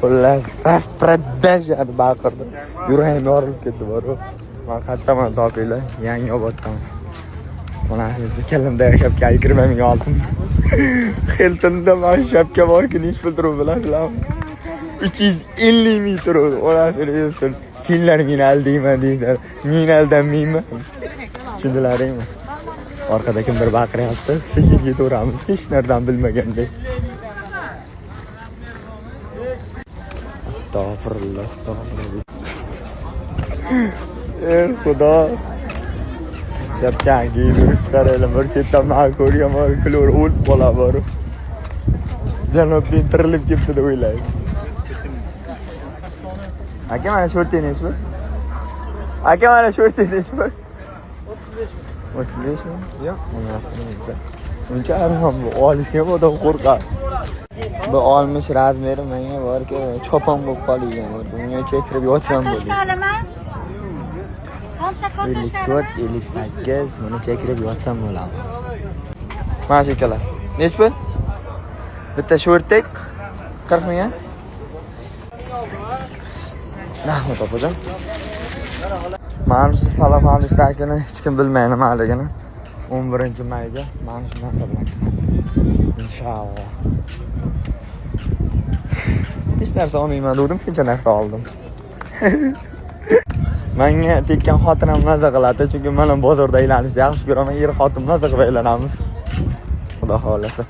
Xullas, распродажа deb baqirdi. Yuragim yorilib ketdi boru. Men qayerdaman topinglar? Yangioboddaman. Mana kallamda shapka 20 mingga oldim. Hiltonda mana shapka borki, nechi pul turib bilasizlarmi? 350 ming turadi. Onasini bersin. Senlar meni aldayman deydilar. Men aldanmayman. Tushundilaringmi? Orqada kimdir baqiryapti. Sekin ketaveramiz, hech nardan bilmagandek. Astag'firullah, astag'firullah. Ey Xudo. Shapkani kiyib yurishni qaranglar, bir chetdan meni ko'rgan bor, kulib o'lib qolar bor. Janobdin tirilib ketdi deb o'ylaydi. Aka, mana shorti nechi pul? Aka, mana shorti nechi pul? 35 mi? Yo'q, uncha arzon bu. Olishga ham odam qo'rqadi. Bu 60 razmeri menga borki, chopon bo'lib qolgan. Bunga chekirib yotsam bo'ladi. 54, 58, buni chekirib yotsam bo'ladi. Mana shu ikkalar. Nechi pul? Bitta shortik 40 ming. Rahmat opajon. Mana shu salafani istakini hech kim bilmaydi nimaligini. 11-mayga mana shu narsa bilan chiqamiz. Inshaalloh. Hech narsa olmayman dedim, shuncha narsa oldim. Menga tekkan xotinim maza qiladi, chunki men ham bozorda aylanishni yaxshi ko'raman, er xotin maza qilib aylanamiz. Xudo xolasa.